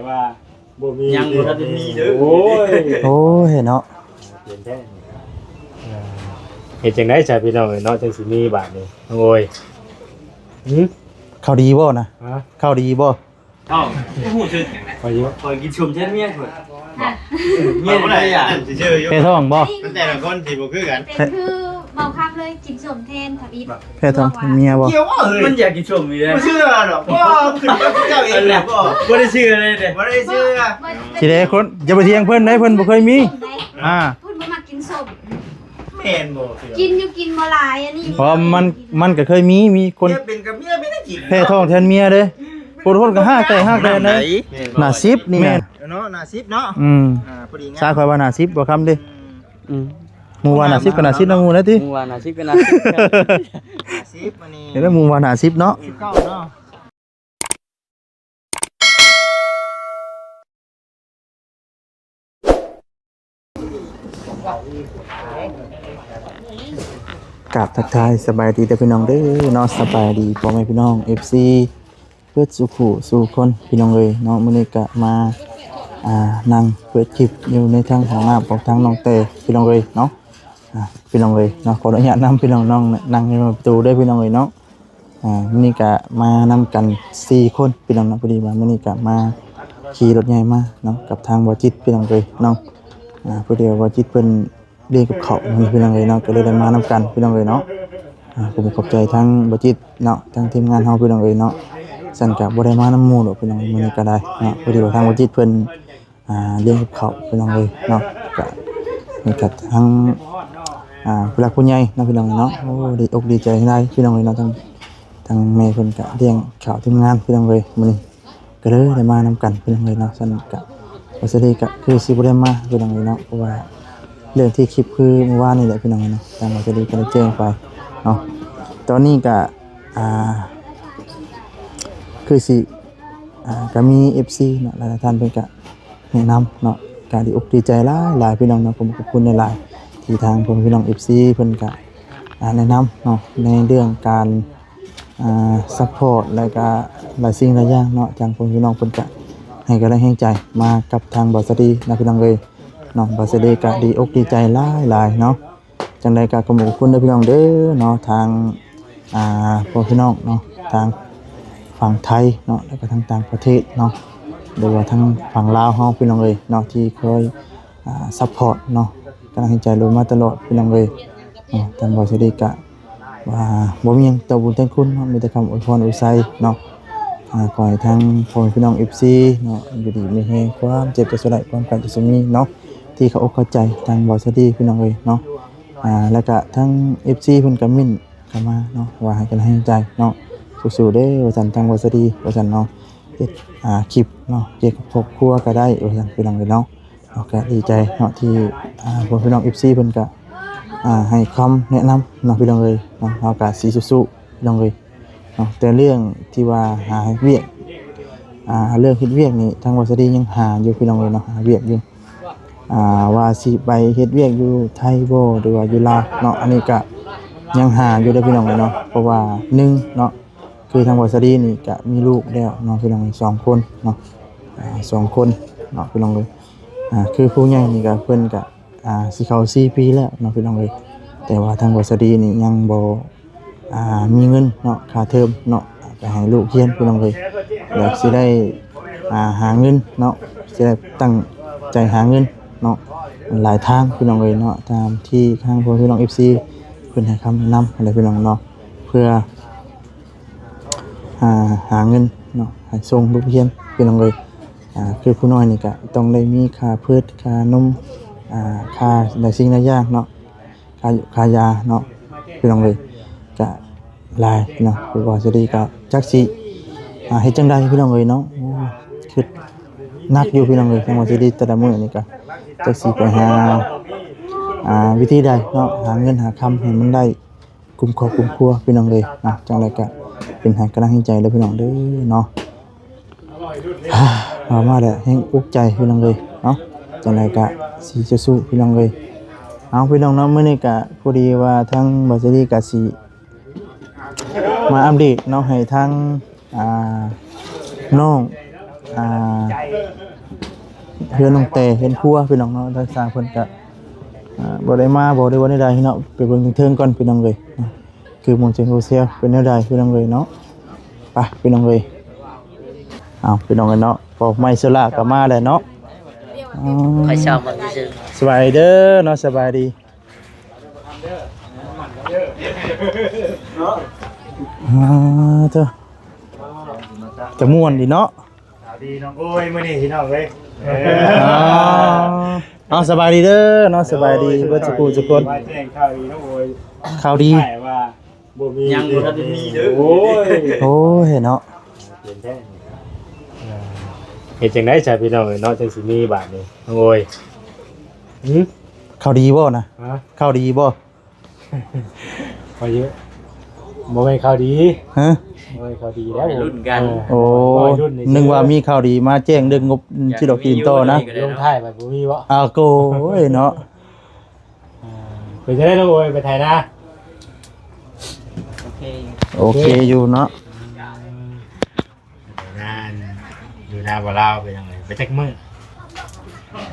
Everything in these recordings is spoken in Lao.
ວ່າບໍ່ມີ ຍັງບໍ່ທັນໄດ້ມີເດີ. ໂອ້ຍ ໂອ້ຍເນາະ ເປັນແທ້ນີ້. ເຮັດຈັ່ງໃດຊະພີ່ນ້ອງເອີຍເນາະ ຈັ່ງຊິມີບາດນີ້. ໂອ້ຍ ຫຶ ເຂົ້າດີບໍ່ນະ? ຮະ ເຂົ້າດີບໍ່? ເອົ້າ ຮູ້ສຶກ ຂ້ອຍຢູ່ ຂ້ອຍກິນສົ້ມແທນເມຍຂ້ອຍ. ເມຍໄດ້ຢາກ ເພທ້ອງບໍ່? ແຕ່ລະຄົນທີ່ບໍ່ຄືກັນ ເປັນຄືເມົາຄຳເລີຍ ກິນສົ້ມແທນທຳອິດ. ແພທ້ອງແທນເມຍບໍ່? ກ່ຽວບໍ່ເຮີ້ຍ? ມັນຢາກກິນສົ້ມຢູ່ເດ້. ບໍ່ເຊື່ອດອກ. ບໍ່ ຂຶ້ນກັບເຈົ້າເອງແຫຼະ. ບໍ່ ບໍ່ໄດ້ເຊື່ອເລີຍເດ້. ບໍ່ໄດ້ເຊື່ອ. ຊິໄດ້ຄົນ ຢ່າໄປຖຽງເພິ່ນເດ້ ເພິ່ນບໍ່ເຄີຍມີ. ອ່າ ເພິ່ນບໍ່ມັກກິນສົ້ມ. ແມ່ນບໍ່? ກິນຢູ່ ກິນບໍ່ຫຼາຍອັນນີ້. ເພາະມັນ ມັນກໍເຄີຍມີ ມີຄົນ ເມຍເປັນກັບເມຍ ເປັນກິນ ແພທ້ອງແທນເມຍເດ້. ຄົນ ຄົນກໍຮາກແຕ່ ຮາກແຕ່ໃນ ໜ້າສິບນີ້ນະ ເນາະ ໜ້າສິບເນາະ. ອືມ ອ່າ ພໍດີງາມ. ຊາຍຂ້ອຍວ່າໜ້າສິບບໍ່ຄຳເດ້. ອືມ ອືມ ໝູ່ວ່າໜ້າສິບກໍໜ້າສິບນຳໝູ່ແລ້ວຕິ. ໝູ່ວ່າໜ້າສິບກໍໜ້າສິບ ໜ້າສິບອັນນີ້. ເຫັນແລ້ວໝູ່ວ່າໜ້າສິບເນາະ. ສິບເກົ້າເນາະ. ກາບທັກທາຍສະບາຍດີເດີພີ່ນ້ອງເດີເນາະ. ສະບາຍດີພໍ່ແມ່ພີ່ນ້ອງ ເອັຟຊີ ເບິດສູ່ຜູ້ສູ່ຄົນພີ່ນ້ອງເອີຍເນາະ. ມື້ນີ້ກະມາ ອ່າ ນັ່ງເປີດຄລິບຢູ່ໃນທາງຫ້ອງນ້ຳຂອງທາງນ້ອງແຕ້ພີ່ນ້ອງເອີຍເນາະ. ອ່າ ພີ່ນ້ອງເອີຍເນາະ ຂໍອະນຸຍາດນຳພີ່ນ້ອງ ນ້ອງນັ່ງຢູ່ປະຕູເດີພີ່ນ້ອງເອີຍເນາະ. ອ່າ ມື້ນີ້ກະມານຳກັນສີ່ຄົນພີ່ນ້ອງເນາະ. ພໍດີວ່າມື້ນີ້ກະມາຂີ່ລົດໃຫຍ່ມາເນາະ ກັບທາງບໍ່ຈິດພີ່ນ້ອງເອີຍເນາະ. ອ່າ ພໍດີວ່າບໍ່ຈິດເພິ່ນ ລ້ຽງກັບເຂົ້າມື້ນີ້ພີ່ນ້ອງເອີຍເນາະ ກໍເລີຍໄດ້ມານຳກັນພີ່ນ້ອງເອີຍເນາະ. ອ່າ ຂໍຂອບໃຈທາງບໍ່ຈິດເນາະ ທາງທີມງານເຮົາພີ່ນ້ອງເອີຍເນາະ. ຊັ້ນກະບໍ່ໄດ້ມານຳໝູ່ດອກພີ່ນ້ອງ ມື້ນີ້ກໍໄດ້ເນາະ. ພໍດີວ່າທາງບໍ່ຈິດເພິ່ນ ອ່າ ລ້ຽງກັບເຂົ້າພີ່ນ້ອງເອີຍເນາະ. ກະ ນີ້ກະທາງ ອ່າ ຜູ້ຫຼັກຜູ້ໃຫຍ່ເນາະພີ່ນ້ອງເນາະ. ໂອ້ ດີອົກດີໃຈຫຼາຍພີ່ນ້ອງເອີຍເນາະ. ທາງ ທາງແມ່ເພິ່ນກະລ້ຽງເຂົ້າທີມງານພີ່ນ້ອງເອີຍມື້ນີ້ ກໍເລີຍໄດ້ມານຳກັນພີ່ນ້ອງເອີຍເນາະ. ຊັ້ນກະ ບໍ່ສະດີກະຄືຊິບໍ່ໄດ້ມາພີ່ນ້ອງເອີຍເນາະ ເພາະວ່າເລື່ອງທີ່ຄລິບຄືມື້ວານນີ້ແຫຼະພີ່ນ້ອງເອີຍເນາະ ທາງບໍ່ສະດີກໍໄດ້ແຈ້ງໄປເນາະ. ຕອນນີ້ກະ ອ່າ ຄືຊິ ອ່າ ກະມີເອັຟຊີເນາະ ຫຼາຍໆທ່ານເພິ່ນກະແນະນຳເນາະ ກະດີອົກດີໃຈຫຼາຍໆພີ່ນ້ອງເນາະ. ຂອບຄຸນຫຼາຍໆ ທີ່ທາງພໍ່ແມ່ພີ່ນ້ອງເອັຟຊີເພິ່ນກະ ອ່າ ແນະນຳເນາະ ໃນເລື່ອງການ ອ່າ ຊັບພອດ ແລະກະຫຼາຍສິ່ງຫຼາຍຢ່າງເນາະ. ທາງພໍ່ແມ່ພີ່ນ້ອງເພິ່ນກະໃຫ້ກຳລັງແຮງໃຈມາກັບທາງບ່າວສາລີນະພີ່ນ້ອງເອີຍເນາະ. ບ່າວສາລີກະດີອົກດີໃຈຫຼາຍໆເນາະ. ຈັ່ງໃດກະຂອບຄຸນເດີພີ່ນ້ອງເດີເນາະ ທາງ ອ່າ ພໍ່ແມ່ພີ່ນ້ອງເນາະ ທາງຝັ່ງໄທເນາະ ແລະກະທາງຕ່າງປະເທດເນາະ ຫຼືວ່າທາງຝັ່ງລາວເຮົາພີ່ນ້ອງເອີຍເນາະ ທີ່ຄອຍ ອ່າ ຊັບພອດເນາະ ກຳລັງແຮງໃຈລົມມາຕະຫຼອດພີ່ນ້ອງເອີຍເນາະ. ທາງບ່າວສາລີກະ ວ່າບໍ່ມີຫຍັງຕອບບຸນແທນຄຸນເນາະ ມີແຕ່ຄຳອວຍພອນອວຍໄຊເນາະ. ອ່າ ຂໍໃຫ້ທາງພໍ່ແມ່ພີ່ນ້ອງເອັຟຊີເນາະ ຢູ່ດີມີແຮງ ຄວາມເຈັບຈະສະຫຼາຍ ຄວາມໄຂ້ຈະຊົງມີເນາະ ທີ່ເຂົ້າອົກເຂົ້າໃຈທາງບ່າວສາລີພີ່ນ້ອງເອີຍເນາະ. ອ່າ ແລ້ວກະທາງເອັຟຊີເພິ່ນກະເມັ້ນເຂົ້າມາເນາະ ວ່າໃຫ້ກຳລັງໃຈເນາະ ສູ້ໆເດີວ່າຊັ້ນ ທາງບ່າວສາລີວ່າຊັ້ນເນາະ. ເຮັດ ອ່າ ຄລິບເນາະ ກ່ຽວກັບຄອບຄົວກະໄດ້ວ່າຊັ້ນ ພີ່ນ້ອງເອີຍເນາະ. ເຮົາກະດີໃຈເນາະ ທີ່ ອ່າ ພວກພີ່ນ້ອງເອັຟຊີເພິ່ນກະ ອ່າ ໃຫ້ຄຳແນະນຳເນາະ ພີ່ນ້ອງເອີຍເນາະ. ເຮົາກະຊິສູ້ໆ ພີ່ນ້ອງເອີຍເນາະ. ແຕ່ເລື່ອງທີ່ວ່າຫາເຮັດວຽກ ອ່າ ເລື່ອງເຮັດວຽກນີ້ ທາງບ່າວສາລີຍັງຫາຢູ່ ພີ່ນ້ອງເອີຍເນາະ ຫາວຽກຢູ່. ອ່າ ວ່າຊິໄປເຮັດວຽກຢູ່ໄທບໍ່ ຫຼືວ່າຢູ່ລາວເນາະ ອັນນີ້ກະຍັງຫາຢູ່ເດີ ພີ່ນ້ອງເອີຍເນາະ. ເພາະວ່າໜຶ່ງເນາະ ຄືທາງບ່າວສາລີນີ້ກະມີລູກແລ້ວເນາະ ພີ່ນ້ອງເອີຍ ສອງຄົນເນາະ ອ່າ ສອງຄົນເນາະ ພີ່ນ້ອງເອີຍ. ອ່າ ຄືຜູ້ໃຫຍ່ນີ້ກະ ເພິ່ນກະ ອ່າ ຊິເຂົ້າສີ່ປີແລ້ວເນາະ ພີ່ນ້ອງເອີຍ. ແຕ່ວ່າທາງບ່າວສາລີນີ້ຍັງບໍ່ ອ່າ ມີເງິນເນາະ ຄ່າເທີມເນາະ ໄປໃຫ້ລູກຮຽນ ພີ່ນ້ອງເອີຍ. ແລ້ວຊິໄດ້ ອ່າ ຫາເງິນເນາະ ຊິໄດ້ຕັ້ງໃຈຫາເງິນເນາະ ຫຼາຍທາງ ພີ່ນ້ອງເອີຍເນາະ ຕາມທີ່ທາງພວກພີ່ນ້ອງເອັຟຊີເພິ່ນໃຫ້ຄຳແນະນຳຫັ້ນແຫຼະ ພີ່ນ້ອງເນາະ ເພື່ອ ອ່າ ຫາເງິນເນາະ ໃຫ້ສົ່ງລູກຮຽນ ພີ່ນ້ອງເອີຍ. ອ່າ ຄືຜູ້ນ້ອຍນີ້ກະຕ້ອງໄດ້ມີຄ່າພືດ ຄ່ານົມ ອ່າ ຄ່າຫຼາຍສິ່ງຫຼາຍຢ່າງເນາະ ຄ່າຢູ່ຄ່າຢາເນາະ ພີ່ນ້ອງເອີຍ ກະຫຼາຍເນາະ. ຄືວ່າສະດີກະຈັກຊິ ອ່າ ເຮັດຈັ່ງໃດ ພີ່ນ້ອງເອີຍເນາະ. ໂອ້ ຄຶດໜັກຢູ່ ພີ່ນ້ອງເອີຍ ທາງວ່າສະດີແຕ່ລະມື້ນີ້ກະຈັກຊິໄປຫາ ອ່າ ວິທີໃດເນາະ ຫາເງິນຫາຄຳໃຫ້ມັນໄດ້ ກຸ້ມຄອບກຸ້ມຄົວ ພີ່ນ້ອງເອີຍເນາະ. ຈັ່ງໃດກະເປັນໃຫ້ກຳລັງແຮງໃຈເດີ ພີ່ນ້ອງເດີເນາະ. ເວົ້າມາແລ້ວແຮງອຸກໃຈ ພີ່ນ້ອງເອີຍເນາະ. ຈັ່ງໃດກະຊິສູ້ໆ ພີ່ນ້ອງເອີຍ. ເອົາ ພີ່ນ້ອງເນາະ ມື້ນີ້ກະພໍດີວ່າທາງບ່າວສາລີກະຊິມາອັບເດດເນາະ ໃຫ້ທາງ ອ່າ ນ້ອງ ອ່າ ເຮືອນນ້ອງແຕ່ ເຮືອນຄົວພີ່ນ້ອງເນາະ ທາງຊ່າງເພິ່ນກະ ອ່າ ບໍ່ໄດ້ມາ ບໍ່ໄດ້ວ່າແນວໃດເນາະ ໄປເບິ່ງເທິງໆກ່ອນພີ່ນ້ອງເອີຍ ຄືໝູ່ເຈັງໂຮເຊວເປັນແນວໃດພີ່ນ້ອງເອີຍເນາະ ໄປພີ່ນ້ອງເອີຍ ເອົາພີ່ນ້ອງເອີຍເນາະ ພໍ່ໃໝ່ເຊລາກໍມາແລ້ວເນາະ ອືມ ຂ້ອຍເຊົ່າມາຊື່ໆ ສະບາຍດີເດີເນາະ ສະບາຍດີ ອ່າ ເທີ ຈະມ່ວນດີເນາະ ຂ່າວດີນ້ອງໂອ້ຍ ມື້ນີ້ພີ່ນ້ອງເອີຍ ເອີ ເອົາ ສະບາຍດີເດີເນາະ ສະບາຍດີເບິດສູ່ຜູ້ສູ່ຄົນ ມາແຈ້ງຂ່າວດີນ້ອງໂອ້ຍ ຂ່າວດີ ແຕ່ວ່າບໍ່ມີ ຍັງບໍ່ທັນໄດ້ມີເດີ ໂອ້ຍ ໂອ້ຍເນາະ ເປັນແທ້ ເຮັດຈັ່ງໃດຊະພີ່ນ້ອງເອີຍເນາະ ຈັ່ງຊິມີບາດນີ້ ໂອ້ຍ ຫື ຂ່າວດີບໍ່ນະ ຮະ ຂ່າວດີບໍ່? ບໍ່ແມ່ນຂ່າວດີ ຮະ ບໍ່ແມ່ນຂ່າວດີແລ້ວ ໄວ້ລຸ້ນກັນ ເອີ ໂອ້ ໄວ້ລຸ້ນນີ້ ນຶກວ່າມີຂ່າວດີມາແຈ້ງເລື່ອງງົບ ຊິດອກກິນຕໍ່ນະ ລົງທ້າຍບັດບໍ່ມີບໍ່ ອ້າວ ໂກຍເນາະ ອ່າ ເປັນຈັ່ງໃດນ້ອງໂອ້ຍ ໄປໄຖນາ ໂອເຄ ໂອເຄຢູ່ເນາະ ນານ ຢູ່ນາບໍ່ລາວໄປຈັ່ງໃດ ໄປຈັກມື້?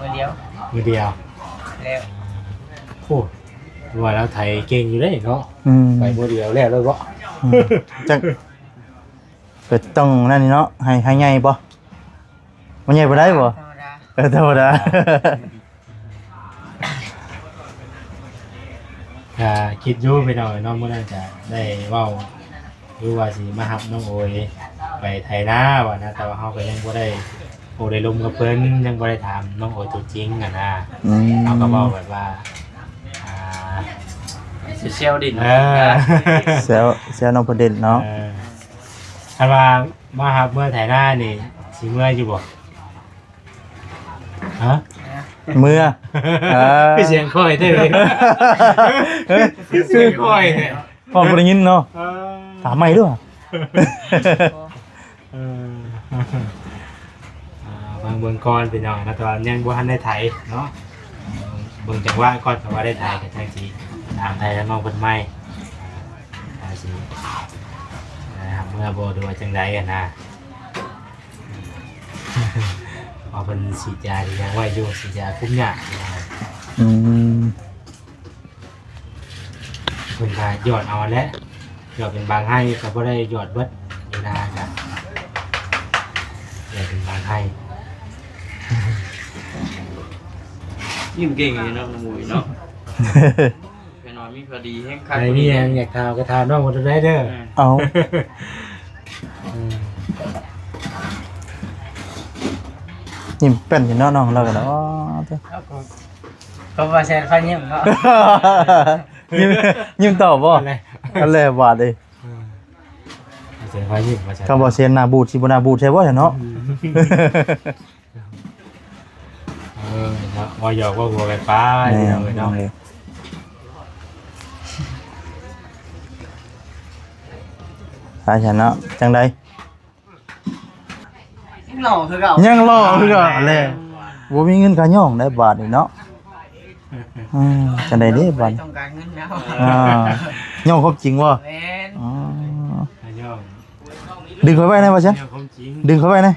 ມື້ດຽວ ມື້ດຽວແລ້ວ ໂອ້ ວ່າລາວໄຖເກັ່ງຢູ່ເດ້ເນາະ ອືມ ໄປມື້ດຽວແລ້ວເລີຍບໍ່? ອືມ ຈັກ ກໍຕ້ອງນັ້ນນີ້ເນາະ ໃຫ້ ໃຫ້ໃຫຍ່ບໍ່? ມັນໃຫຍ່ບໍ່ໄດ້ບໍ່? ທຳມະດາ ເອີ ທຳມະດາ ກໍຄິດຢູ່ພີ່ນ້ອງເນາະ ມື້ນັ້ນກໍໄດ້ເວົ້າຢູ່ວ່າຊິມາຮັບນ້ອງໂອຍໄປໄຖນາວ່ານະ ແຕ່ວ່າເຮົາກໍຍັງບໍ່ໄດ້ໂອ້ໄດ້ລົມກັບເພິ່ນ ຍັງບໍ່ໄດ້ຖາມນ້ອງໂອຍຕົວຈິງຫັ້ນນະ ອືມ ເຮົາກໍເວົ້າແບບວ່າ ອ່າ ແຊວໆຫຼິ້ນ ເອີ ແຊວ ແຊວນ້ອງເພິ່ນຫຼິ້ນເນາະ ເອີ ຄັນວ່າມາຮັບເມືອໄຖນານີ້ຊິເມືອຢູ່ບໍ່? ຮະ ເມືອ ເອີ ຄືສຽງຂ້ອຍແທ້ເວີຍ ຄືສຽງຂ້ອຍແທ້ ເວົ້າບໍ່ໄດ້ຍິນເນາະ ເອີ ຖາມໃໝ່ດູ ເອີ ອ່າ ຟັງເບິ່ງກ່ອນພີ່ນ້ອງເນາະ ແຕ່ວ່າຍັງບໍ່ທັນໄດ້ໄຖເນາະ ເບິ່ງຈັງຫວະກ່ອນ ຖ້າວ່າໄດ້ໄຖກໍຈັ່ງຊິຖາມໄຖ່ທາງນ້ອງເພິ່ນໃໝ່ ອ່າ ວ່າຊິ ອ່າ ເມືອບໍ່ ຫຼືວ່າຈັ່ງໃດຫັ້ນນະ. ເພາະເພິ່ນສີດຢາອີ່ຫຍັງໄວ້ຢູ່ ສີດຢາຄຸມຫຍ້າ ອືມ ເພິ່ນກໍຢອດເອົາແຫຼະ ຢອດເປັນບາງໄຮ່ ກໍບໍ່ໄດ້ຢອດເບິດຢູ່ນາ ກໍຢອດເປັນບາງໄຮ່. ຍິ້ມເກັ່ງຢູ່ເນາະ ນ້ອງມຸ້ຍເນາະ. ແມ່ນວ່າມີຂໍ້ດີແຮງຄັກ ໃຜມີຫຍັງຢາກຖາມກໍຖາມນ້ອງເພິ່ນໄດ້ເດີ. ແມ່ນ ເອົາ ເອີ ຍິ້ມແປ້ນຢູ່ເນາະ ນ້ອງລາວກໍເນາະ. ເອົາ ກໍ ກໍວ່າແຊນພາຍິ້ມເນາະ. ຍິ້ມ ຍິ້ມຕອບບໍ່? ອັນແລະ ອັນແລະບາດເດ້. ເອີ ແຊນພາຍິ້ມວ່າຊັ້ນ ຄຳວ່າແຊນໜ້າບູດ ຊິບໍ່ໜ້າບູດໃຊ່ບໍ່ເນາະ? ອືມ. ເອີ ເນາະ ເວົ້າຫຍອກເວົ້າຫົວກັນໄປ ແມ່ນ ພີ່ນ້ອງເອີຍເນາະ. ໄປຊັ້ນເນາະ ຈັ່ງໃດ? ຍັງຫຼໍ່ຄືເກົ່າ ຍັງຫຼໍ່ຄືເກົ່າແຫຼະ. ບໍ່ມີເງິນຄ່າຍ້ອງໄດ້ບາດນີ້ເນາະ. ອືມ ຈັ່ງໃດເດ້ບາດນີ້? ຕ້ອງການເງິນແລ້ວ. ອ່າ ຍ້ອງຄວາມຈິງບໍ່? ແມ່ນ. ອໍ ຢ້ອງ ດຶງຂ້ອຍໄວ້ແດ່ວ່າຊັ້ນ ຍ້ອງຄວາມຈິງ ດຶງຂ້ອຍໄວ້ແດ່.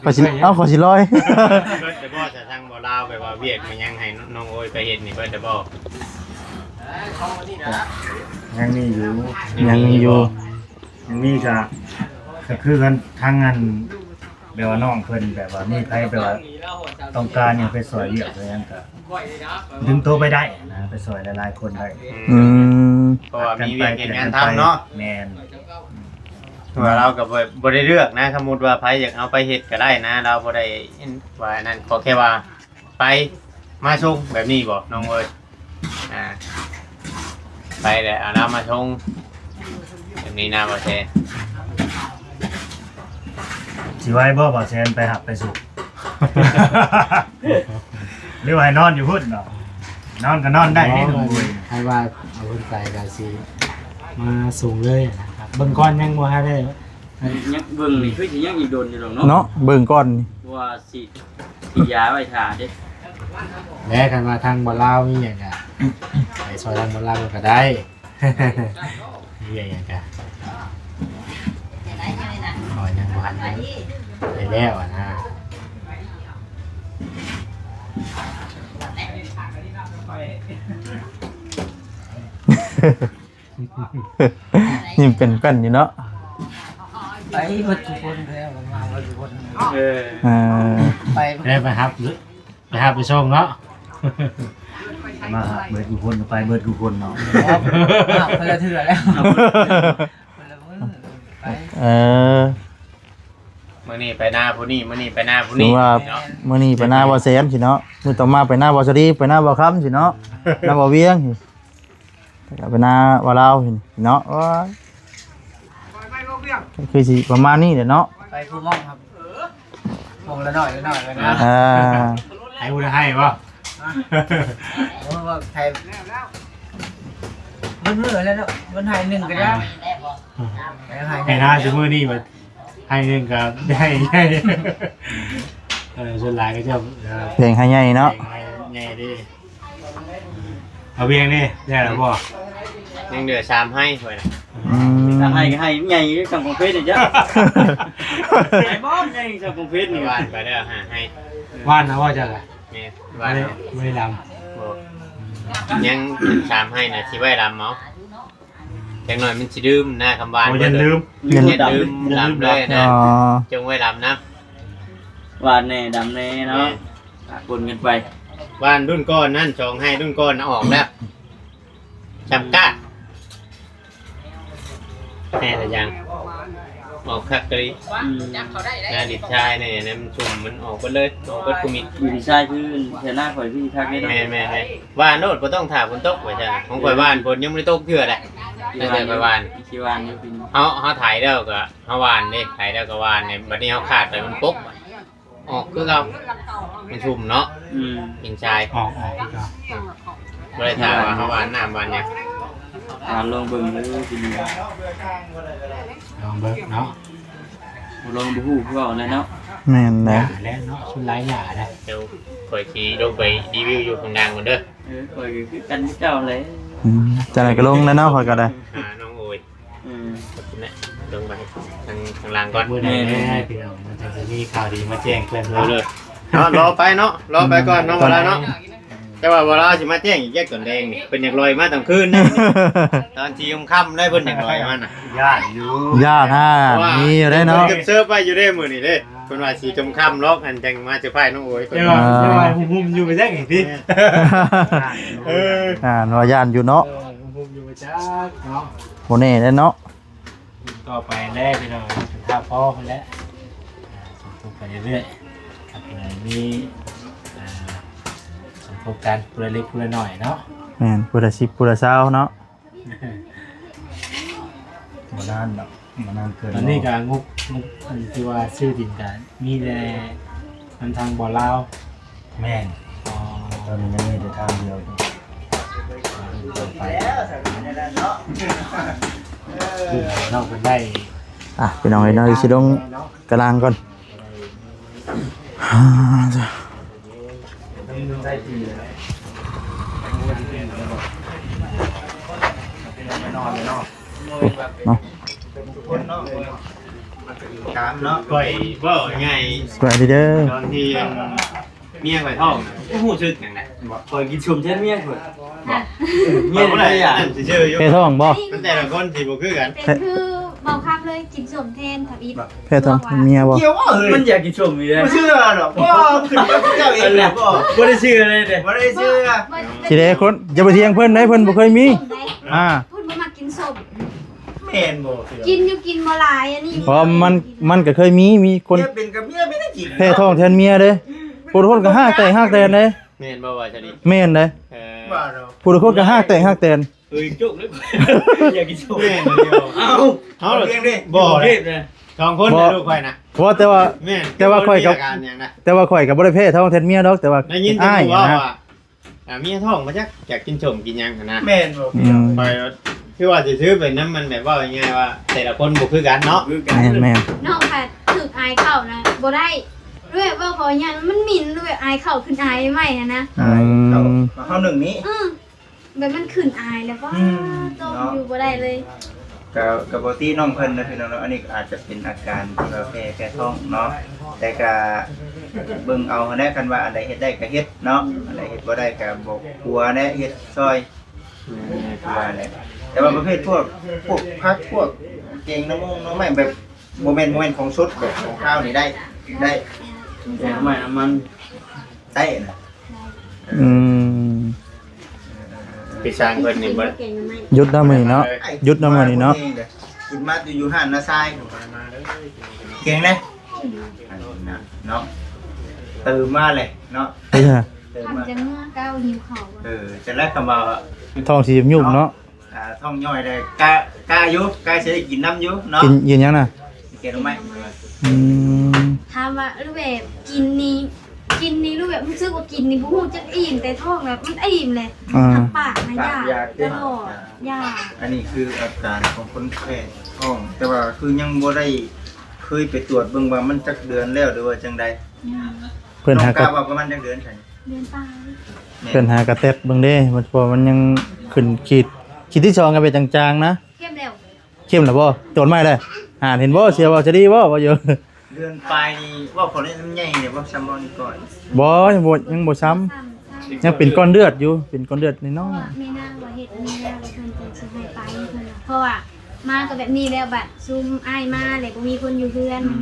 ຂ້ອຍຊິ ເອົາ ຂ້ອຍຊິລອຍ. ເບິດແຕ່ບໍ່ ສະທາງບໍ່ລາວ ແບບວ່າວຽກມາຍັງໃຫ້ນ້ອງໂອຍໄປເຮັດນີ້ ເບິດແຕ່ບໍ່? ຍັງມີຢູ່ ຍັງມີຢູ່ ຍັງມີກະ ກະຄືກັນ ທາງອັນ ແບບວ່ານ້ອງເພິ່ນ ແບບວ່າມີໃຜ ແບບວ່າຕ້ອງການຫຍັງໄປຊ່ອຍວຽກຫຍັງກະ ດຶງໂຕໄປໄດ້ນະ ໄປຊ່ອຍຫຼາຍໆຄົນໄດ້. ອືມ ເພາະວ່າມີວຽກເຮັດງານທຳເນາະ. ແມ່ນ. ເພາະວ່າລາວກໍບໍ່ ບໍ່ໄດ້ເລືອກນະ ສົມມຸດວ່າໃຜຢາກເອົາໄປເຮັດກໍໄດ້ນະ ລາວບໍ່ໄດ້ວ່າອັນນັ້ນ ຂໍແຄ່ວ່າໄປມາສົ່ງແບບນີ້ບໍນ້ອງເອີຍ? ອ່າ ໄປແລ້ວເອົາລາວມາສົ່ງແບບນີ້ນະ ບໍ່ແຊນ. ຊິໄວບໍ່ ບໍ່ແຊນໄປຮັບໄປສົ່ງ ຫຼືວ່າໃຫ້ນອນຢູ່ພຸ້ນເນາະ? ນອນກໍນອນໄດ້ເດ້ ນ້ອງໂອຍ. ໃຫ້ວ່າເອົາເພິ່ນໄປກໍຊິມາສົ່ງເລີຍນະ. ເບິ່ງກ່ອນ ຍັງບໍ່ທັນໄດ້ ຍັງເບິ່ງນີ້ຄືຊິຍັງອີກດົນຢູ່ດອກເນາະ. ເນາະ ເບິ່ງກ່ອນ ເພາະວ່າຊິ ຊິຢາໄວ້ຖ້າເດ້. ແລະ ຄັນວ່າທາງບ່າວລາວມີຫຍັງກະ ໄປຊ່ອຍທາງບ່າວລາວກໍໄດ້. ມີຫຍັງກະ ອໍ ຍັງບໍ່ທັນໄດ້. ໄດ້ແລ້ວຫັ້ນນະ. ຍິ້ມເປັນແປ້ນຢູ່ເນາະ. ໄປເບິດທຸກຄົນແລ້ວ ມາເບິດທຸກຄົນ. ເອີ ເອີ ໄປ ໄດ້ໄປຮັບ ໄປຮັບໄປສົ່ງເນາະ. ມາຮັບເບິດທຸກຄົນ ໄປເບິດທຸກຄົນເນາະ. ຮັບຄົນລະເທື່ອແລ້ວ ຄົນລະມື້ໄປ. ເອີ ມື້ນີ້ໄປນາຜູ້ນີ້ ມື້ນີ້ໄປນາຜູ້ນີ້ ຖືວ່າເນາະ. ມື້ນີ້ໄປນາບໍ່ແສນຊີ້ເນາະ ມື້ຕໍ່ມາໄປນາບໍ່ສະດີ ໄປນາບໍ່ຄຳຊີ້ເນາະ ນາບໍ່ວຽງ ແລ້ວກໍໄປນາວ່າລາວເນາະ. ໂອ້ຍ ກໍຄືຊິປະມານນີ້ແຫຼະເນາະ. ໄປຜູ້ມອງຄັບ ມອງລະໜ້ອຍລະໜ້ອຍລະນະ. ອ່າ ໃຫ້ຜູ້ໃດໃຫ້ບໍ່? ໂອ້ ວ່າໃຫ້ເບິດມື້ແລ້ວເນາະ ມັນໃຫ້ໜຶ່ງກໍໄດ້ ໃຫ້ໜ້າຊຸມື້ນີ້ວ່າ ໃຫ້ໜຶ່ງກໍໄດ້ໃຫຍ່. ເອີ ສ່ວນຫຼາຍເຂົາເຈົ້າ ເອີ ແບ່ງໃຫ້ໃຫຍ່ເນາະ ແບ່ງໃຫ້ໃຫຍ່ເດ້. ເອົາວຽງນີ້ໄດ້ແລ້ວບໍ່? ຍັງເຫຼືອສາມໄຮ່ຂ້ອຍນະ. ອືມ ສາມໄຮ່ກໍໄຮ່ໃຫຍ່ຄືກັບຂອງເພດນີ້ຈ້ະ. ໄຮ່ບໍ່ໃຫຍ່ຄືກັບຂອງເພດນີ້. ຫວ່ານໄປແລ້ວຫ້າໄຮ່. ຫວ່ານນະບໍ່ເຈົ້າລະ? ແມ່ນ ຫວ່ານ. ບໍ່ໄດ້ ບໍ່ໄດ້ລຳ. ບໍ່ ຍັງສາມໄຮ່ນະ ຊິໄວ້ລຳເອົາ. ຈັກໜ້ອຍມັນຊິລືມນະ ຄຳຫວ່ານ. ໂອ້ ຢ້ານລືມ ຢ້ານລືມ ຢ້ານລືມລຳເລີຍນະ. ອໍ ຈົ່ງໄວ້ລຳນຳ. ຫວ່ານແດ່ ດຳແດ່ເນາະ. ແມ່ນ ປະປົນກັນໄປ. ຫວ່ານລຸ້ນກ່ອນນັ້ນ ສອງໄຮ່ລຸ້ນກ່ອນນະ ອອກແລ້ວ ຈຳກາດ. ແຕ່ລະຢ່າງ ອອກຄັກອີ່ຫຼີ. ອືມ ນາດິນຊາຍນີ້ນະ ມັນຊຸ່ມ ມັນອອກເບິດເລີຍ ອອກເບິດຄຸມິດ. ດິນຊາຍຄືແຖວໜ້າຂ້ອຍຄືຄັກເດ້ເນາະ. ແມ່ນໆໆ ຫວ່ານໂລດ ບໍ່ຕ້ອງຖ້າຝົນຕົກວ່າຊັ້ນ. ຂອງຂ້ອຍຫວ່ານຝົນຍັງບໍ່ໄດ້ຕົກເທື່ອເດ້ ຕັ້ງແຕ່ຂ້ອຍຫວ່ານ. ຊິຫວ່ານຢູ່ປີນີ້ ເຮົາ ເຮົາໄຖແລ້ວກໍເຮົາຫວ່ານເດ້ ໄຖແລ້ວກໍຫວ່ານເດ້. ບັດນີ້ເຮົາຂາດໄປມັນປົກ ອອກຄືເກົ່າ ມັນຊຸ່ມເນາະ. ອືມ ດິນຊາຍ ອອກ ອອກຄືເກົ່າ. ອືມ ບໍ່ໄດ້ຖ້າວ່າເຮົາຫວ່ານນ້ຳຫວ່ານຫຍັງ. ອ່າ ລອງເບິ່ງເດີ ລອງເບິ່ງເນາະ. ບໍ່ລອງບໍ່ຮູ້ຄືເວົ້າແຫຼະເນາະ. ແມ່ນແຫຼະ ຫຍ້າແຫຼະເນາະ ສ່ວນຫຼາຍຫຍ້າແຫຼະ. ດຽວຂ້ອຍຊິລົງໄປຣີວິວຢູ່ຂ້າງລ່າງກ່ອນເດີ. ເອີ ຂ້ອຍກໍຄືກັນຄືເກົ່າແຫຼະ. ອືມ ຈັ່ງໃດກໍລົງແລ້ວເນາະ ຂ້ອຍກໍໄດ້ ຫານ້ອງໂອຍ. ອືມ ລົງໄປທາງ ທາງລ່າງກ່ອນ. ມື້ໃດແດ່ພີ່ນ້ອງ ມັນຈັ່ງຊິມີຂ່າວດີມາແຈ້ງເພິ່ນເນາະ. ເນາະ ລໍໄປເນາະ ລໍໄປກ່ອນເນາະ ອືມ ເວລາເນາະ. ແຕ່ວ່າເວລາຊິມາແຈ້ງອີກແຈກຕອນແລງນີ້ ເພິ່ນຢາກລອຍມາຕອນຄືນເດ້. ຕອນສີ່ໂມງຄ່ຳເດ້ ເພິ່ນຢາກລອຍມານະ. ຢ້ານຢູ່ ຢ້ານຫາ ມີຢູ່ເດ້ເນາະ ເພິ່ນເຊີບໄວ້ຢູ່ເດ້ມື້ນີ້ເດ້. ເພິ່ນວ່າສີ່ໂມງຄ່ຳດອກ ອັນຈັ່ງມາເຊີໄພນ້ອງໂອຍ. ແຕ່ວ່າ ອ່າ ແຕ່ວ່າຫຸ້ມໆຢູ່ໄປແຊກນີ້ຕິ. ເອີ ອ່າ ວ່າຢ້ານຢູ່ເນາະ. ເອີ ຫຸ້ມໆຢູ່ໄປແຊກເນາະ ບໍ່ແນ່ເດ້ເນາະ. ຕໍ່ໄປແລ້ວພີ່ນ້ອງ ເປັນທ່າພໍ່ເພິ່ນແຫຼະ. ອ່າ ສົມທົບໄປເລື້ອຍໆ ຄັບ ເອີ ມີ ອ່າ ສົມທົບກັນ ຜູ້ລະເລັກຜູ້ລະໜ້ອຍເນາະ. ແມ່ນ ຜູ້ລະສິບຜູ້ລະຊາວເນາະ. ບໍ່ນານດອກ ບໍ່ນານເກີນ. ຕອນນີ້ກໍງົບ ງົບ ອັນທີ່ວ່າຊື້ດິນກໍມີແຕ່ນຳທາງບ່ອນລາວ. ແມ່ນ. ອໍ ຕອນນີ້ຍັງມີແຕ່ທາງດຽວຢູ່ ໄປເນາະ ເພິ່ນໄດ້. ອ່ະ ພີ່ນ້ອງເອີຍເນາະ ຊິລົງກະລາງກ່ອນ. ເນາະ ຂ້ອຍເວົ້າງ່າຍ ສະບາຍດີເດີ ຕອນທີ່ ເມຍຂ້ອຍທ້ອງນະ ບໍ່ຮູ້ສຶກຫຍັງນະ. ບໍ່ ຂ້ອຍກິນສົ້ມແທນເມຍຂ້ອຍ. ບໍ່ ເມຍຂ້ອຍບໍ່ໄດ້ອັນນັ້ນຊື່ໆຢູ່ ແພ້ທ້ອງບໍ່? ມັນແຕ່ລະຄົນຊິບໍ່ຄືກັນ. ເປັນຄືເບົາຄຳເລີຍ ກິນສົ້ມແທນທຳອິດ. ແພ້ທ້ອງແທນເມຍບໍ່? ກ່ຽວບໍ່ເຮີ້ຍ? ມັນຢາກກິນສົ້ມຢູ່ເດ້. ບໍ່ເຊື່ອດອກ. ບໍ່ ຂຶ້ນກັບເຈົ້າເອງແຫຼະ. ບໍ່ ບໍ່ໄດ້ເຊື່ອເລີຍເດ້. ບໍ່ໄດ້ເຊື່ອ. ຊິໄດ້ຄົນ ຢ່າໄປຖຽງເພິ່ນເດ້ ເພິ່ນບໍ່ເຄີຍມີ. ອ່າ ເພິ່ນບໍ່ມັກກິນສົ້ມ. ແມ່ນບໍ່? ກິນຢູ່ ກິນບໍ່ຫຼາຍອັນນີ້. ເພາະມັນ ມັນກໍເຄີຍມີ ມີຄົນ ເມຍເປັນກັບເມຍເປັນກິນ ແພ້ທ້ອງແທນເມຍເດ້. ຜູ້ຄົນກໍຮາກແຕກຮາກແຕນເດ້. ແມ່ນບໍ່ວ່າຊະນີ້? ແມ່ນເດ້. ເອີ ຜູ້ຄົນກໍຮາກແຕກຮາກແຕນ. ເອີຍ ຈົກເລີຍ ຢາກກິນສົ້ມ. ແມ່ນເດ້. ເອົ້າ ເຮົາ ເຮົາເລີຍ ບໍ່ເດ້ ສອງຄົນ ບໍ່ ລູກຂ້ອຍນະ. ບໍ່ ແຕ່ວ່າ ແມ່ນ ແຕ່ວ່າຂ້ອຍກໍ ແຕ່ວ່າຂ້ອຍກໍບໍ່ໄດ້ແພ້ທ້ອງແທນເມຍດອກ ແຕ່ວ່າໄດ້ຍິນແຕ່ຜູ້ເວົ້າວ່າ ອ່າ ເມຍທ້ອງມາຈັກ ຢາກກິນສົ້ມກິນຫຍັງຫັ້ນນະ. ແມ່ນບໍ່? ອືມ ຂ້ອຍຄືວ່າຊິຊື້ໄປນຳ ມັນແບບເວົ້າງ່າຍໆວ່າ ແຕ່ລະຄົນບໍ່ຄືກັນເນາະ. ບໍ່ຄືກັນ. ແມ່ນໆ ນ້ອງກໍຖືກອາຍເຂົ້ານະ ບໍ່ໄດ້ ດ້ວຍເວົ້າເພາະຫຍັງ ມັນໝິ່ນດ້ວຍ ອາຍເຂົ້າຂຶ້ນອາຍໃໝ່ຫັ້ນນະ. ອືມ ເຮົາໜຶ່ງນີ້ ອືມ ແບບມັນຂຶ້ນອາຍແລ້ວ ອືມ ຕ້ອງ ເນາະ ຢູ່ບໍ່ໄດ້ເລີຍ. ກໍ ກໍບໍ່ຕິນ້ອງເພິ່ນນະພີ່ນ້ອງເນາະ. ອັນນີ້ກໍອາດຈະເປັນອາການທີ່ວ່າແພ້ ແພ້ທ້ອງເນາະ, ແຕ່ກໍເບິ່ງເອົາຫັ້ນແຫຼະ. ຄັນວ່າອັນໃດເຮັດໄດ້ກໍເຮັດເນາະ, ອັນໃດເຮັດບໍ່ໄດ້ກໍບໍ່ ກົວແຫຼະ, ເຮັດຊ່ອຍ ແມ່ນ ຄືວ່າແຫຼະ. ແຕ່ວ່າປະເພດພວກ ພວກຜັກ ພວກແກງໜໍ່ມົງໜໍ່ໄມ້ ແບບບໍ່ແມ່ນ ບໍ່ແມ່ນຂອງສົດ ແບບຂອງຄາວນີ້ໄດ້ ໄດ້ ແກງໜໍ່ໄມ້ນ້ຳມັນ ໄດ້ນະ. ອືມ ພີ່ຊ່າງເພິ່ນນີ້ບໍ່ ຢຸດນຳມື້ນີ້ເນາະ, ຢຸດນຳມື້ນີ້ເນາະ. ກິນມາຢູ່ ຢູ່ຮ້ານນ້າຊາຍ ເກັ່ງເດ້ເນາະ, ຕື່ມມາເລີຍເນາະ. ເອີ ຕື່ມມາ ເຈົ້າຫິວເຂົ້າບໍ່? ເອີ ຈັ່ງໃດຄຳວ່າ ທ້ອງຊິຍຸບໆເນາະ. ອ່າ ທ້ອງຍ່ອຍໄດ້ ກະ ກະຢູ່ ກະຊິໄດ້ກິນນຳຢູ່ເນາະ. ກິນ ກິນຫຍັງນະ? ແກງໜໍ່ໄມ້. ອືມ ຖາມວ່າ ຫຼືແບບກິນນີ້ ກິນນີ້ ຫຼືແບບຮູ້ສຶກວ່າກິນນີ້ບໍ່ຮູ້ຈັກອີ່ມ, ແຕ່ທ້ອງແບບມັນອີ່ມແຫຼະ. ອ່າ ທາງປາກນະ ຢາກ ຢາກຕະຫຼອດ ຢາກ. ອັນນີ້ຄືອາການຂອງຄົນແພ້ທ້ອງ, ແຕ່ວ່າຄືຍັງບໍ່ໄດ້ເຄີຍໄປຕວດເບິ່ງວ່າມັນຈັກເດືອນແລ້ວ ຫຼືວ່າຈັ່ງໃດ. ອືມ ເພິ່ນຫາກະ ນ້ອງກະວ່າປະມານຈັກເດືອນຊັ້ນ? ເດືອນປາຍ. ແມ່ນ ເພິ່ນຫາກະແຕັດເບິ່ງເດ້, ມັນ ເພາະມັນຍັງຂຶ້ນຂີດ ຂີດທີສອງກໍເປັນຈາງໆນະ. ເຂັ້ມແລ້ວ ເຂັ້ມແລ້ວບໍ່? ໂຈນໃໝ່ເດ້. ຫາ ເຫັນບໍ່? ເຊື່ອບໍ່? ຈະດີບໍ່? ບໍ່ຢູ່. ເດືອນປາຍນີ້ເວົ້າເຂົາເລີຍ ມັນໃຫຍ່ເດ້ບໍ່? ຊ້ຳບໍ່ນີ້ກ່ອນ? ບໍ່ ຍັງບໍ່ ຍັງບໍ່ຊ້ຳ. ຊ້ຳ ຊ້ຳ ຍັງເປັນກ້ອນເລືອດຢູ່, ເປັນກ້ອນເລືອດນ້ອຍໆ. ເພາະວ່າແມ່ນາງວ່າເຮັດນີ້ແລ້ວ ເພິ່ນຈັ່ງຊິໃຫ້ໄປ ເພິ່ນວ່າ ເພາະວ່າມາກໍແບບນີ້ແລ້ວ, ບັດຊຸມອ້າຍມາແລ້ວບໍ່ມີຄົນຢູ່ເຮືອນ. ອືມ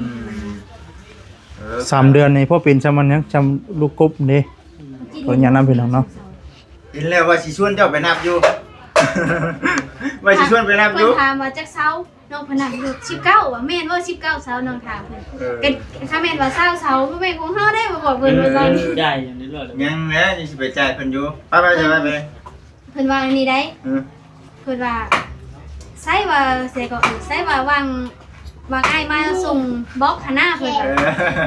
ເອີ ສາມເດືອນນີ້ພໍເປັນຊ່ຳມັນຍັງ ຊ່ຳລູກກົບເດ້. ຂໍອະນຸຍາດນຳພີ່ນ້ອງເນາະ. ເຫັນແລ້ວວ່າຊິຊວນເຈົ້າໄປນັບຢູ່ ວ່າຊິຊວນໄປນັບຢູ່. ເພິ່ນຖາມວ່າຈັກເຊົາ ນ້ອງເພິ່ນນັບຢູ່ ສິບເກົ້າ ວ່າແມ່ນບໍ່ ສິບເກົ້າເຊົາ. ນ້ອງຖາມເພິ່ນ ເອີ ກໍຖ້າແມ່ນວ່າຊາວເຊົາ ບໍ່ແມ່ນຂອງເຮົາເດ້ ບໍ່ບອກເພິ່ນວ່າຊັ້ນ. ເອີ ຈ່າຍຫຍັງເລີຍ ຍັງແຫຼະ ຍັງຊິໄປຈ່າຍເພິ່ນຢູ່. ໄປໆ ໄປໆ ເພິ່ນວ່າອັນນີ້ໄດ໋. ເອີ ເພິ່ນວ່າ ໃຊ້ວ່າ ໃຊ້ກໍ ເອີ ໃຊ້ວ່າຫວ່າງ ຫວ່າງອ້າຍມາສົ່ງບລັອກຫັ້ນນາ ເພິ່ນວ່າ.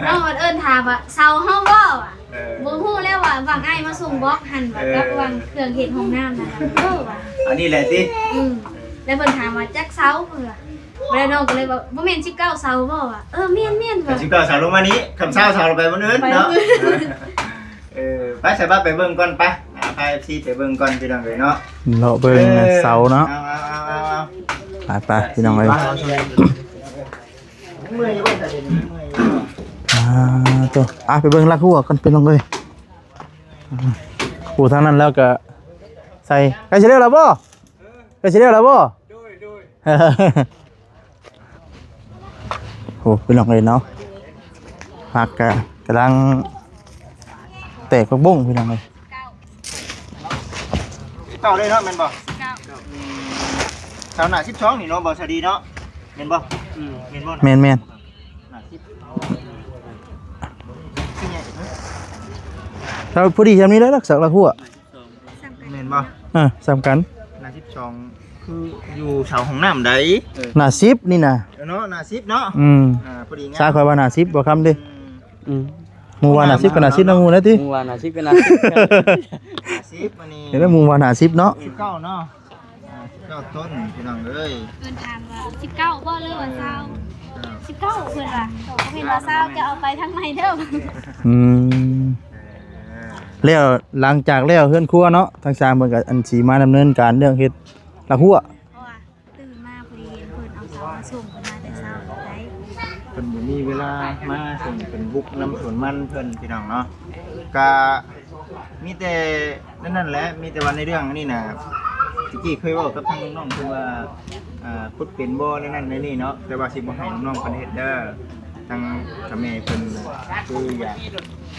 ເອີ ນ້ອງເອີ້ນຖາມວ່າ ເຊົາເຮົາບໍ່ ວ່າ. ເອີ ບໍ່ຮູ້ແລ້ວວ່າຫວ່າງອ້າຍມາສົ່ງບລັອກຫັ້ນວ່າ ເອີ ກັບຫວ່າງເຄື່ອງເຮັດຫ້ອງນ້ຳຫັ້ນນະ. ເອີ ວ່າ ອັນນີ້ແຫຼະຕິ. ອືມ ແລ້ວເພິ່ນຖາມວ່າ ຈັກເຊົາ ເພິ່ນວ່າ. ແລ້ວນ້ອງກໍເລີຍວ່າ ບໍ່ແມ່ນ ສິບເກົ້າເຊົາບໍ່ ວ່າ. ເອີ ແມ່ນໆ ວ່າ ສິບເກົ້າເຊົາ ລົງມານີ້ ຄຳຊາວເຊົາ ໄປບ່ອນອື່ນເນາະ. ເອີ ໄປ ສະບາຍ ໄປເບິ່ງກ່ອນ ໄປ ອາ ພາ ເອັຟຊີ ໄປເບິ່ງກ່ອນ ພີ່ນ້ອງເອີຍເນາະ. ເລາະເບິ່ງ ເອີ ເສົາເນາະ. ເອົາ ເອົາ ເອົາ ເອົາ ໄປ ໄປ ພີ່ນ້ອງເອີຍ. ເມື່ອຍຢູ່ບໍ່? ເມື່ອຍຢູ່ບໍ່? ອ່າ ໂຕ ອ່ະ ໄປເບິ່ງຫຼັກຮົ້ວກ່ອນ ພີ່ນ້ອງເອີຍ. ອ່າ ໂອ້ ທາງນັ້ນແລ້ວກໍໃສ່ ໃກ້ຊິແລ້ວລະບໍ່? ໃກ້ຊິແລ້ວລະບໍ່? ໂດຍ ໂດຍ. ໂອ້ ພີ່ນ້ອງເອີຍເນາະ ຜັກກະກຳລັງແຕກຜັກບົ້ງ ພີ່ນ້ອງເອີຍ. ເກົ້າເດ້ເນາະ ແມ່ນບໍ່? ເກົ້າ ອືມ ແຖວໜ້າສິບສອງນີ້ເນາະ ບໍ່ສະດີເນາະ ແມ່ນບໍ່? ອືມ ແມ່ນບໍ່? ແມ່ນໆ ໜ້າສິບ ຄືໃຫຍ່ ແຖວພໍດີຊ່ຳນີ້ແຫຼະ ຫຼັກສັກຫຼັກຮົ້ວ. ແມ່ນບໍ່? ເອີ ສ່ຳກັນ ໜ້າສິບສອງ ຄືຢູ່ເສົາຫ້ອງນ້ຳໃດ. ເອີ ໜ້າສິບນີ້ນະ ເອີ ເນາະ ໜ້າສິບເນາະ. ອືມ ອ່າ ພໍດີງາມ ຊາຂ້ອຍວ່າໜ້າສິບບໍ່ຄຳເດ້. ອືມ ອືມ ໝູ່ວ່າໜ້າສິບກໍໜ້າສິບນະ ໝູ່ນະຕິ ໝູ່ວ່າໜ້າສິບກໍໜ້າສິບ ໜ້າສິບ ອັນນີ້ ເຫັນແລ້ວໝູ່ວ່າໜ້າສິບເນາະ ສິບເກົ້າເນາະ. ອ່າ ເກົ້າຕົ້ນ ພີ່ນ້ອງເອີຍ. ເພິ່ນຖາມວ່າ ສິບເກົ້າບໍ່ ຫຼືວ່າ ເອີ ຊາວ? ເອີ ສິບເກົ້າ ເພິ່ນວ່າ. ເພິ່ນວ່າ ຊາວ ຈະເອົາໄປທາງໃໝ່ເດີ. ອືມ ເອີ ແລ້ວ ຫຼັງຈາກແລ້ວເຮືອນຄົວເນາະ ທາງຊ່າງເພິ່ນກໍອັນຊິມາດຳເນີນການເລື່ອງເຮັດຫຼັກຮົ້ວ. ເພາະວ່າຕື່ນມາພໍດີເຫັນເພິ່ນເອົາເສົາມາສົ່ງ ເພິ່ນມາແຕ່ເຊົ້າໄດ໋. ເພິ່ນບໍ່ມີເວລາມາສົ່ງ ເພິ່ນບຸກນຳສວນມັນເພິ່ນ ພີ່ນ້ອງເນາະ. ກະ ມີແຕ່ນັ້ນແຫຼະ ມີແຕ່ວ່າໃນເລື່ອງນີ້ນະ ຕະກີ້ເຄີຍເວົ້າກັບທາງນ້ອງເພິ່ນວ່າ ອ່າ ຂຸດເປັນບໍ່ ແນວນັ້ນແນວນີ້ເນາະ ແຕ່ວ່າຊິບໍ່ໃຫ້ນ້ອງໆເພິ່ນເຮັດເດີ. ທາງເຖົ້າແມ່ເພິ່ນຄືຢາກ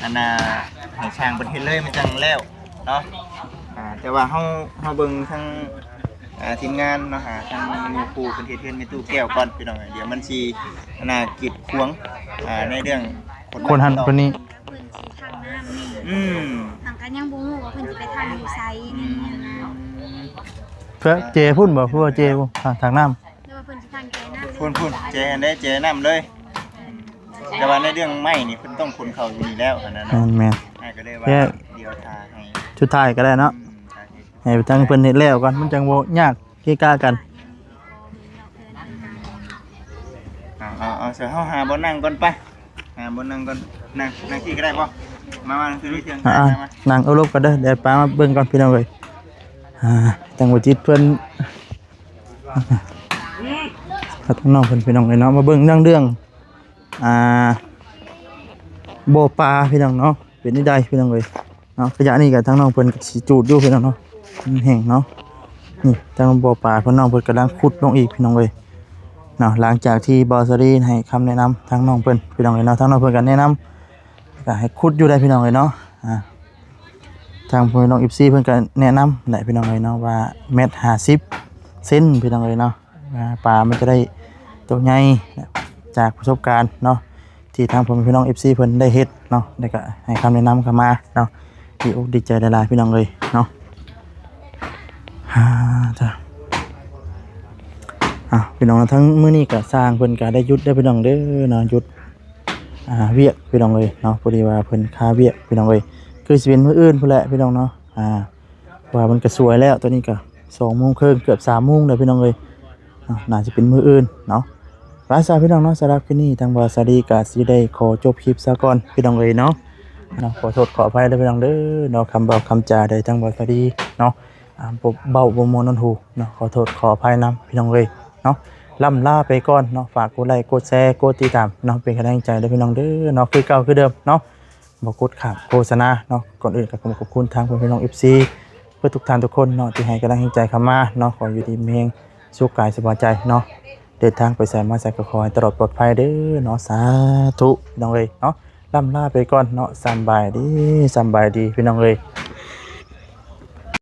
ອັນນ່າ ໃຫ້ຊ່າງເພິ່ນເຮັດເລີຍ ມັນຈັ່ງແລ້ວເນາະ. ອ່າ ແຕ່ວ່າເຮົາ ເຮົາເບິ່ງທາງ ອ່າ ທີມງານເນາະ ຫາທາງແມ່ຕູ້ເພິ່ນເຮັດເຮືອນແມ່ຕູ້ແກ້ວກ່ອນ ພີ່ນ້ອງເອີຍ. ດຽວມັນຊິ ອັນນ່າ ກີດຂວາງ ອ່າ ໃນເລື່ອງຄົນ ຄົນຫັ້ນຄົນນີ້ ເພິ່ນຊິທາງນ້ຳນີ້. ອືມ ຫາກະຍັງບໍ່ຮູ້ວ່າເພິ່ນຊິໄປທາງຢູ່ໃສ. ອືມ ນີ້ນະ ເພື່ອເຈພຸ້ນບໍ່? ເພື່ອເຈບໍ່? ທາງ ທາງນ້ຳ ຫຼືວ່າເພິ່ນຊິທາງແຈນ້ຳ ພຸ້ນໆ ແຈໄດ້ ແຈນ້ຳເລີຍ. ແຕ່ວ່າໃນເລື່ອງໄມ້ນີ້ ເພິ່ນຕ້ອງຂົນເຂົ້າຢູ່ນີ້ແລ້ວ ອັນນັ້ນນະ. ແມ່ນໆ ອ້າຍກໍເລີຍວ່າ ແຕ່ ດຽວຖ້າໃຫ້ ສຸດທ້າຍກໍໄດ້ເນາະ. ອືມ ໃຫ້ທາງເພິ່ນເຮັດແລ້ວກ່ອນ ມັນຈັ່ງບໍ່ຍາກເກະກະກັນ. ເອົາ ເອົາ ເອົາ ເຮົາຫາບ່ອນນັ່ງກ່ອນໄປ. ຫາບ່ອນນັ່ງກ່ອນ. ນັ່ງ ນັ່ງທີ່ກໍໄດ້ບໍ່? ມາ ມາ ນັ່ງທີ່ນີ້ ເທິງ. ອ່າ ມາ ມາ ນັ່ງເອົາລົມກ່ອນເດີ. ດຽວໄປມາເບິ່ງກ່ອນ ພີ່ນ້ອງເອີຍ. ອ່າ ທາງບໍ່ຈິດເພິ່ນ. ອືມ ທາງນ້ອງເພິ່ນພີ່ນ້ອງເອີຍເນາະ ມາເບິ່ງເລື່ອງ ອ່າ ບໍ່ປາພີ່ນ້ອງເນາະ ເປັນຈັ່ງໃດພີ່ນ້ອງເອີຍເນາະ. ໄລຍະນີ້ກໍທາງນ້ອງເພິ່ນກໍຊິຈູດຢູ່ພີ່ນ້ອງເນາະ ມັນແຫ້ງເນາະ. ນີ້ທາງບໍ່ປາເພິ່ນ ນ້ອງເພິ່ນກຳລັງຂຸດລົງອີກພີ່ນ້ອງເອີຍເນາະ. ຫຼັງຈາກທີ່ບ່າວສາລີໃຫ້ຄຳແນະນຳທາງນ້ອງເພິ່ນພີ່ນ້ອງເອີຍເນາະ ທາງນ້ອງເພິ່ນກໍແນະນຳ ກໍໃຫ້ຂຸດຢູ່ໄດ໋ພີ່ນ້ອງເອີຍເນາະ. ອ່າ ທາງພີ່ນ້ອງເອັຟຊີເພິ່ນກໍແນະນຳແຫຼະພີ່ນ້ອງເອີຍເນາະ ວ່າແມັດຫ້າສິບເຊັນພີ່ນ້ອງເອີຍເນາະ ອ່າ ປາມັນຈະໄດ້ໂຕໃຫຍ່ ຈາກປະສົບການເນາະ ທີ່ທາງພໍ່ແມ່ພີ່ນ້ອງເອັຟຊີເພິ່ນໄດ້ເຮັດເນາະ ແລ້ວກໍໃຫ້ຄຳແນະນຳເຂົ້າມາເນາະ. ດີອົກດີໃຈຫຼາຍໆພີ່ນ້ອງເອີຍເນາະ. ອ່າ ຈ້າ ອ່າ ພີ່ນ້ອງເນາະ ທັງມື້ນີ້ກໍຊ່າງເພິ່ນກໍໄດ້ຢຸດເດີພີ່ນ້ອງເດີເນາະ ຢຸດ ອ່າ ວຽກພີ່ນ້ອງເອີຍເນາະ. ພໍດີວ່າເພິ່ນຄາວຽກພີ່ນ້ອງເອີຍ ຄືຊິເປັນມື້ອື່ນພຸ້ນແຫຼະພີ່ນ້ອງເນາະ. ອ່າ ວ່າມັນກໍສວຍແລ້ວ ຕອນນີ້ກໍສອງໂມງເຄິ່ງ ເກືອບສາມໂມງແລ້ວພີ່ນ້ອງເອີຍເນາະ ໜ້າຈະເປັນມື້ອື່ນເນາະ. ລາຊາພີ່ນ້ອງເນາະ ສຳລັບຄລິບນີ້ທາງບ່າວສາລີກໍຊິໄດ້ຂໍຈົບຄລິບຊະກ່ອນພີ່ນ້ອງເອີຍເນາະ. ເນາະ ຂໍໂທດຂໍອະໄພເດີພີ່ນ້ອງເດີເນາະ ຄຳເວົ້າຄຳຈາໃດທາງບ່າວສາລີເນາະ ອ່າ ບໍ່ ເວົ້າບໍ່ມ່ວນນວນຫູເນາະ ຂໍໂທດຂໍອະໄພນຳພີ່ນ້ອງເອີຍເນາະ. ລ່ຳລາໄປກ່ອນເນາະ ຝາກກົດໄລກົດແຊກົດຕິດຕາມເນາະ ເປັນກຳລັງໃຈເດີພີ່ນ້ອງເດີເນາະ ຄືເກົ່າຄືເດີມເນາະ ບໍ່ກົດຂ້າມໂຄສະນາເນາະ. ກ່ອນອື່ນກໍຂໍຂອບຄຸນທາງພໍ່ແມ່ພີ່ນ້ອງເອັຟຊີເບິດທຸກທ່ານທຸກຄົນເນາະ ທີ່ໃຫ້ກຳລັງໃຈເຂົ້າມາເນາະ. ຂໍຢູ່ດີມີແຮງ ສຸກກາຍສະບາຍໃຈເນາະ ເດີນທາງໄປໃສມາໃສກໍຂໍໃຫ້ຕະຫຼອດປອດໄພເດີເນາະ ສາທຸພີ່ນ້ອງເອີຍເນາະ. ລ່ຳລາໄປກ່ອນເນາະ ສຳບາຍດີ ສຳບາຍດີພີ່ນ້ອງເອີຍ.